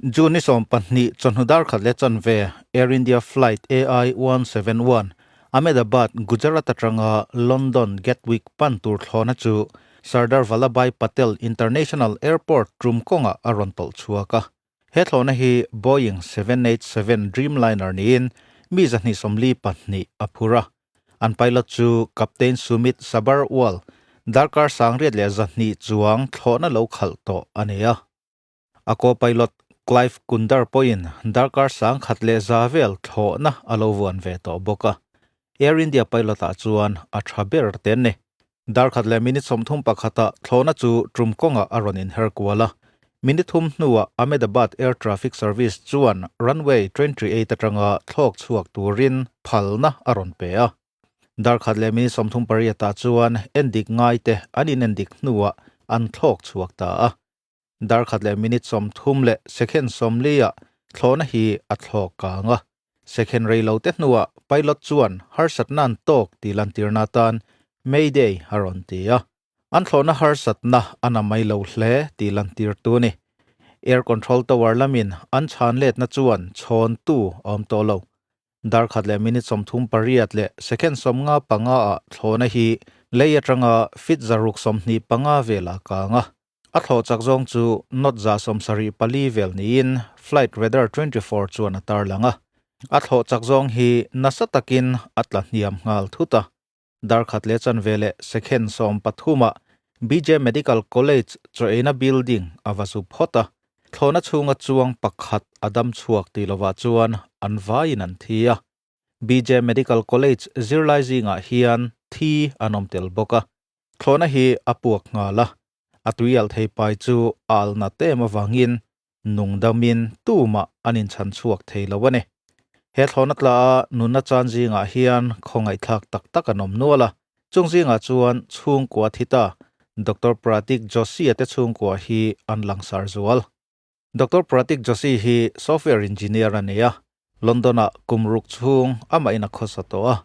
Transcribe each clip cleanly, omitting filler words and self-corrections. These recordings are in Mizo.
June ni 20 chawhnu dar khat leh chanve Air India Flight AI 171 Ahmedabad, Gujarat atanga London Gatwick pan tur thlawhna chu Sardar Vallabhbhai Patel International Airport tum kawngah a rawn tawlh chhuak a. He thlawhna hi Boeing 787 Dreamliner niin mi 242 a phur a. An pilot chu Captain Sumit Sabharwal, darkar 8102 chuang thlawhna lo khalh tawh a ni a. A co-pilot Clive Kundar pawhin darkar 1100 vel thlawhna a lo vuan ve tawh bawk a. Air India pilot-ah chuan a tha ber te an ni. Dar khat leh minute 31ah thlawhna chu tum kawngah a rawn inher kual a. Minute thum hnuah Ahmedabad Air Traffic Service chuan runway 28 atanga thlawk chhuak turin phalna a rawn pe a. Dar khat leh minute 38ah chuan endik ngai te an inendik hnuah an thlawk chhuak ta a. Dar khat leh minute 30 leh second 40ah thlawhna hi a thlawk kang a. Second rei lo te hnuah pilot chuan harsatna an tawk tih lantirna atan Mayday a rawn ti a. An thlawhna harsatna a na mai lo hle tih lantirtu a ni. Air control tower lamin an chhan letna chuan chhawntu a awm tawh lo. Dar khat leh minute 38 leh second 55 ah thlawhna hi lei atanga feet 625 velah kang a. A thlawh chak zawng chu knot 174 vel niin Flight Radar 24 chuan a tarlang a. A thlawh chak zawng hi nasa takin a tla hniam nghal thut a. Dar khat leh chanve leh second 13ah BJ Medical College chaw-eina building a va zu phawt a. Thlawhna chhunga chuang pakhat a dam chhuak tih lovah chuan an vaiin an thi a. BJ Medical College zirlai zingah hian thi an awm tel bawk a. Thlawhna hi a puak nghal a, a tuialh thei pai chu a alh nat em avangin nungdamin tumah an inchhan chhuak thei lo a ni. He thlawhna tla a nunna chan zingah hian khawngaihthlak tak tak an awm nual a, chung zingah chuan chhungkua thi ta Doctor Pratik Joshi-a te chhungkua hi an langsar zual. Doctor Pratik Joshi hi software engineer a ni a, London-ah kum ruk chhung amahin a khawsa tawh a.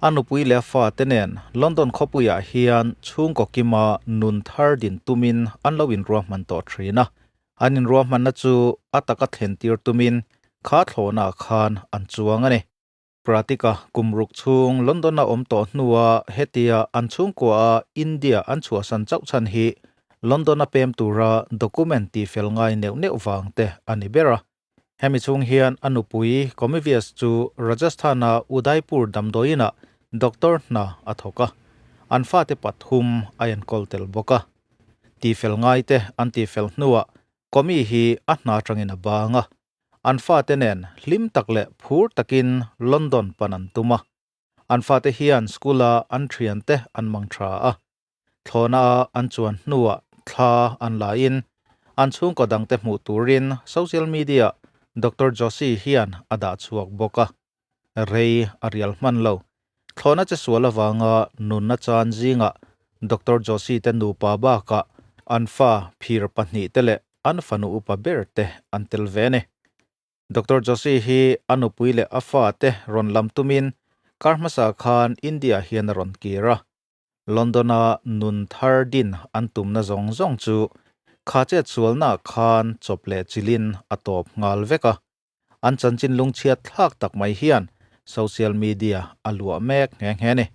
A nupui leh a fate nen London khawpuiah hian chhungkaw kima nun thar din tumin an lo inruahman tawh thin a. An inruahmanna chu a taka thlen tir tumin kha thlawhnaah khan an chuang a ni. Pratik-a kum ruk chhung London-a awm tawh hnua hetia an chhungkuaha India an chhuahsan chauh chhan hi London-a pem tura document tihfel ngai neuh neuh vang te a ni ber a. Hemi chhung hian a nupui Comivius chu Rajasthan-a Udaipur damdawiinah doctor hna a thawk a, an fate pathum a enkawl tel bawk a. Tihfel ngaite an tihfel hnuah Comi hi a hna atangin a bang a, an fate nen hlim tak leh phur takin London pan an tum a. An fate hian school-a an thiante an mang tha a, Thlawhna an chuan hnuah thla an laiin an chhungkaw dangte hmuh turin social media Doctor Joshi hian a dah chhuak bawk a. Rei a rial hman lo. Thlawhna che sual avanga nunna chan zingah Doctor Joshi te nupa bakah an fa phir pahnih te leh an fanu upa ber te an tel ve a ni. Doctor Joshi hi a nupui leh a fate rawn lam tumin kar hmasa khan India hian a rawn kir a. London-a nun thar din an tumna zawng zawng chu kha chet sualnaah khan chawp leh chilin a tawp nghal vek a. An chanchin lungchhiat thlak tak mai hian social media a luah mek nghe nghe a ni.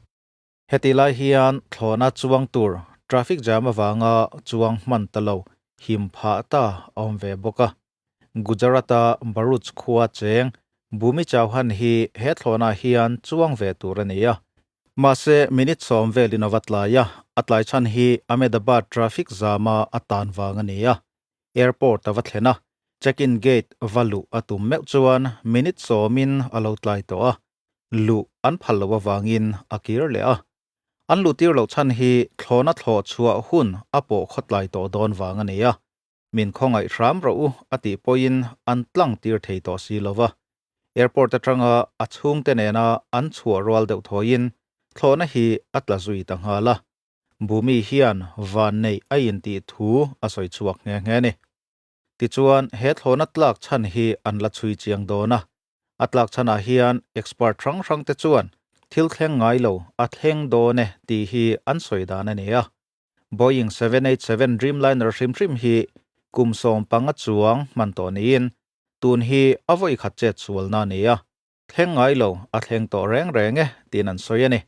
Hetih lai hian thlawhna chuang tur traffic jam avanga chuang hman ta lo him phah ta a awm ve bawk a. Gujarat-a Bharuch khua cheng Bhumi Chauhan hi he thlawhnaah hian chuang ve tur a ni a. Mahse, minute 10 velin a va tlai a, a tlai chhan hi Ahmedabad traffic zama a tan vang a ni a. Airport a va thlen a, check-in gate va luh a tum meuh chuan minute 10-in a lo tlai tawh a, luh an phal loh avangin a kir leh a. An luh tir loh chhan hi thlawhna thlawh chhuah hun a pawh khawtlai tawh dawn vang a ni a. Min khawngaih hram rawh u a tih pawhin an tlang tir thei tawh si lo va. Airport atanga a chhungte nena an chhuah rual deuh thawiin thlawhna hi a tla zui ta nghal a. Bhumi hian van neih a intih thu a sawi chhuak nghe nghe a ni. Tichuan he thlawhna tlak chhan hi an la chhui chiang dawn a. A tlak chhanah hian expert hrang hrangte chuan thil thleng ngai lo a thleng dawn e tih hi an sawi dan a ni a. Boeing 787 Dreamliner hrim hrim hi kum 15 chuang hman tawh niin. Tun hi a vawi khat chet sualna a ni a, thleng ngai lo a thleng tawh reng reng e tiin an sawi a ni.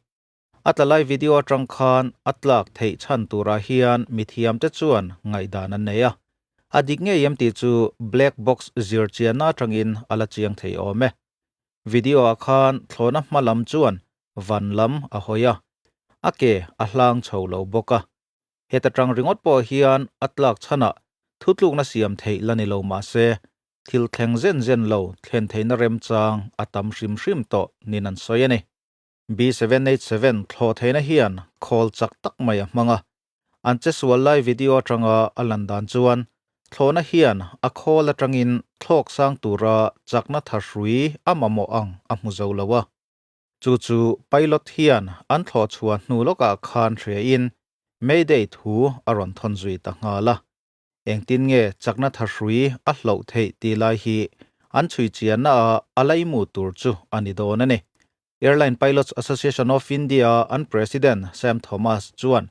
A tla lai video atang khan a tlak theih chhan turah hian mithiamte chuan ngaihdan an nei a, a dik ngei em tih chu black box zir chianna atangin a la chiang thei awm e. Video ah khan thlawhna hma lam chuan van lam a hawi a, a ke a hlang chho lo bawk a. Heta tang ringawt pawh hian a tlak chhanah thutlukna siam theih la ni lo mah se, thil thleng zen zen lo thlen theihna remchang a tam hrim hrim tawh niin an sawi a ni. B787 thlawh theihna hian khawl chak tak mai a hmang a, an che sual lai video atanga a lan dan chuan thlawhna hian a khawl atangin thlawk sang tura chakna thahrui a mamawh ang a hmu zo lo a. Chu chu pilot hian an thlawh chhuah hnu lawkah khan hriain Mayday thu a rawn thawn zui ta nghal a. Engtin nge chakna thahrui a hloh theih tih lai hi an chhui chianna ah a laimu tur chu a ni dawn a ni. Airline Pilots Association of India an President Sam Thomas chuan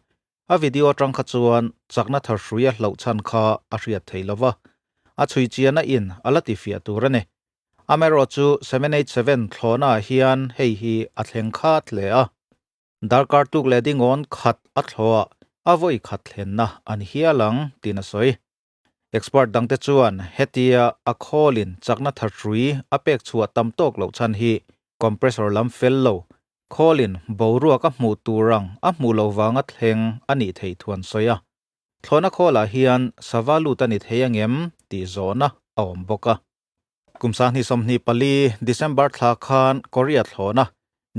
a video atang kha chuan chakna thahrui a hloh chhan kha a hriat thei lova, a chhui chianna in a la tifiah tur a ni. Amaherawhchu 787 thlawhna ah hian hei hi a thleng khat hle a. Darkar tuk leh dingawn khat a thlawh a vawi khat thlenna an hial ang tiin a sawi. Expert dangte chuan hetia a khawlin chakna thahrui a pek chhuah tam tawk loh chhan hi compressor lam fel lo, khawlin boruak a hmuh tur ang a hmuh loh vanga thleng a nih theih thu an sawi a. Thlawhna khawlah hian sava lut a ni thei angem tih zawhna a awm bawk a. Kum 2024 December thla khan Korea thlawhna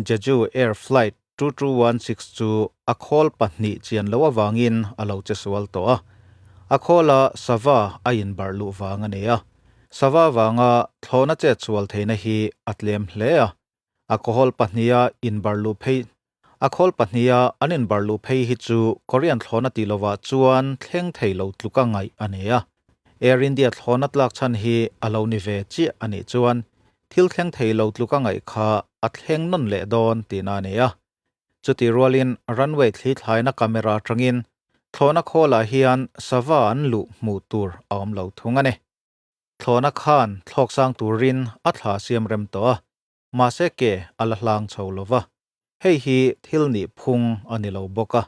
Jeju Air Flight 2216 chu a khawl pahnih chian loh avangin a lo che sual tawh a. A khawla sava a inbarh luh vang a ni a. Sava vanga thlawhna chet sual theihna hi a tlem hle a. A khawl pahniha inbarh luh phei A khawl pahniha an inbarh luh phei hi chu Korean thlawhna tih lovah chuan thleng thei lo tluka ngaih a ni a. Air India thlawhna tlak chhan hi a lo ni ve chiah a nih chuan thil thleng thei lo tluka ngaih kha a thleng nawn leh dawn tihna a ni a. Chutih rualin runway thli thlaina camera atangin thlawhna khawlah hian sava an luh hmuh tur a awm lo thung a ni. Thlawhna khan thlawk sang turin a thla siam rem tawh a, mahse ke a la hlang chho lo va, hei hi thil nih phung a ni lo bawk a.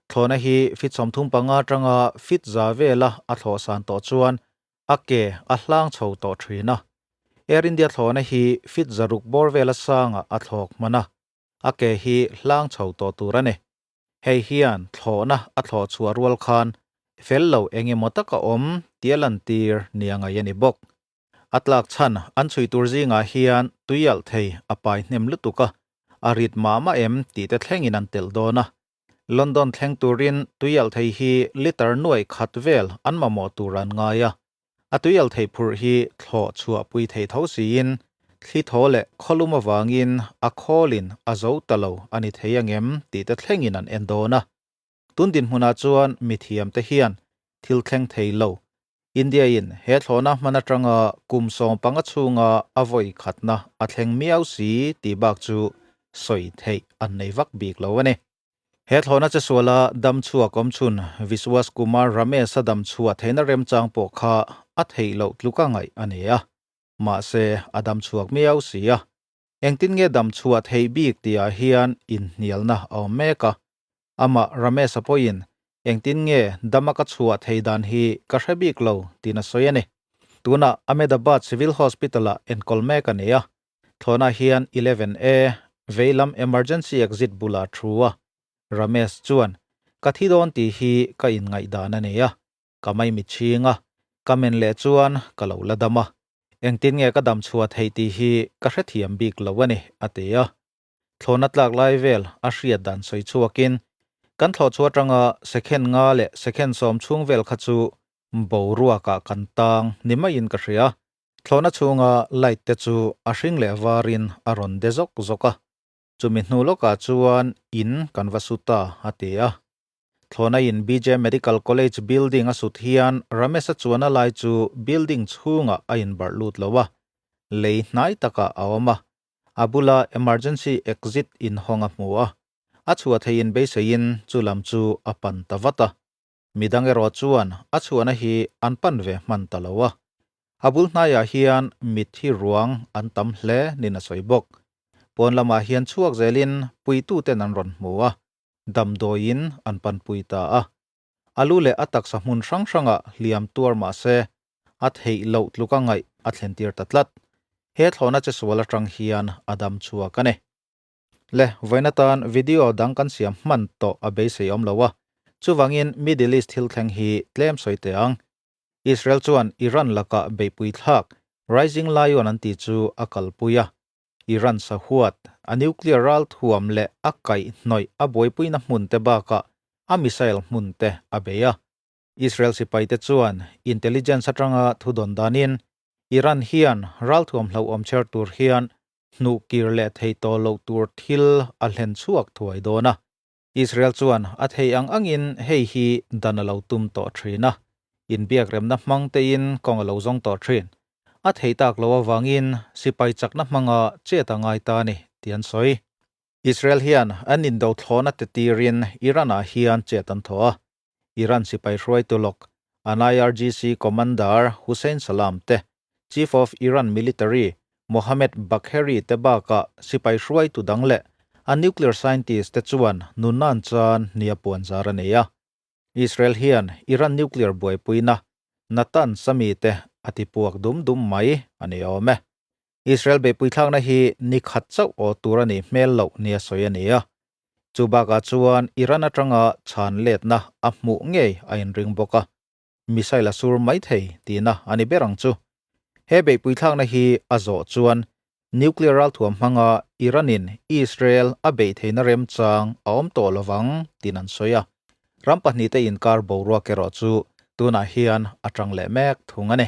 Thlawhna hi fit 35 atanga fit za vela a thlawh san tawh chuan a ke a hlang chho tawh thin a. Air India thlawhna hi fit 600 bawr vela sangah a thlawk hman a, a ke hi hlang chho tawh tur a ni. Hei hian thlawhna a thlawh chhuah rual khan fel lo eng emaw taka awm tia lantir nia ngaih a ni bawk. A tlak chhan an chhui tur zingah hian tui alh thei a pai hnem lutuk a, a rit mah mah em tih te thlengin an telh dawn a. London thleng turin tui alh thei hi litre nuaih khat vel an mamawh tur an ngai a. A tui alh thei phurh hi thlawh chhuah pui thei tho siin thli thaw leh khawlum avangin a khawlin a zo ta lo a ni thei angem tih te thlengin an en dawn a. Tun dinhmunah chuan mithiamte hian thil thleng thei lo. India-in he thlawhna hman atanga kum 15 chhunga a vawi khatna a thleng miau si tih bak chu sawi theih an nei vak bik lo a ni. He thlawhna che suala dam chhuak awm chhun Vishwas Kumar Ramesh-a dam chhuah theihna remchang pawh kha a theih loh tluka ngaih a ni a. Mahse, a dam chhuak miau si a. Engtin nge dam chhuah theih bik tihah hian inhnialna a awm mek a. Amah Ramesh-a pawhin engtin nge dama ka chhuah thei dan hi ka hre bik lo tiin a sawi a ni. Tunah Ahmedabad Civil Hospital-ah enkawl mek a ni a. Thlawhna hian 11A veilam emergency exit bulah thu a. Ramesh chuan, Ka thi dawn tih hi ka inngaihdan a ni a. Ka mai chhing a, ka men leh chuan ka lo la dam a. Engtin nge ka dam chhuah theih tih hi ka hrethiam bik lo a ni, a ti a. Thlawhna tlak lai vel a hriat dan sawi chhuakin, Kan thlawh chhuah atanga second nga leh second sawm chhung vel kha chu boruakah kan tang ni maiin ka hria. Thlawhna chhunga light te chu a hring leh varin a rawn de zawk zawk a. Chumi hnu lawkah chuan in kan va su ta, a ti a. Thlawhna in BJ Medical College building a sut hian Ramesh-a chuan a lai chu building chhungah a inbarh lut lo a, lei hnai takah a awm a. A bula emergency exit inhawng a hmu a, a chhuah theihin beiseiin chu lam chu a pan ta vat a. Midang erawh chuan a chhuahna hi an pan ve hman ta lo a. A bul hnaiah hian mitthi ruang an tam hle nin a sawi bawk. Pawn lamah hian chhuak zelin puituten an rawn hmu a, damdawiin an panpui ta a. A lu leh a taksa hmun hrang hrangah hliam tuar mah se, a theih loh tluka ngaih a thlentir ta tlat. He thlawhna che sual atang hian a dam chhuak a ni. Le, vawiin atan video dang kan siam hman tawh a beisei awm lo a, chuvangin Middle East thil thleng hi tlem sawi teh ang. Israel chuan Iran lakah beihpui thlak Rising Lion an tih chu a kalpui a, Iran sahuat, a nuclear ral thuam leh a kaihhnawih a buaipuina hmun te bakah a missile hmun te a bei a. Israel sipaite chuan intelligence atanga thu dawn danin Iran hian ralthuam hlauhawm chher tur hian hnuh kir leh thei tawh loh tur thil a hlen chhuak thuai dawn a. Israel chuan a thei ang angin hei hi dan a lo tum tawh thin a, inbiakremna hmang tein kawng a lo zawng tawh thin. A thei tak lo avangin sipai chakna hmanga chet a ngai ta a ni, tih an sawi. Israel hian an indo thlawhna te tirin Iran-ah hian chet an thawh a. Iran sipai hruaitu lawk, an IRGC Commander Hussein Salam te, Chief of Iran Military Mohammed Bagheri te bakah sipai hruaitu dang leh a nuclear scientist te chuan nunnan chan nia puanzar a nei a. Israel hian Iran nuclear buaipuina Natanz a mite a tipuak dum dum mai a ni awm e. Israel beihpuithlakna hi ni khat chauh aw tur a nih hmel loh nia sawi a ni a. Chu bakah chuan Iran atanga chhan letna a hmuh ngei a inring bawk a, missile a sur mai thei tihna a ni ber ang chu. He beihpuithlakna hi a zawh chuan nuclear ralthuam hmanga Iran-in Israel a beih theihna remchang a awm tawh lovang tiin an sawi a. Ram pahnihte inkar boruak erawh chu tunah hian a tang leh mek thung a ni.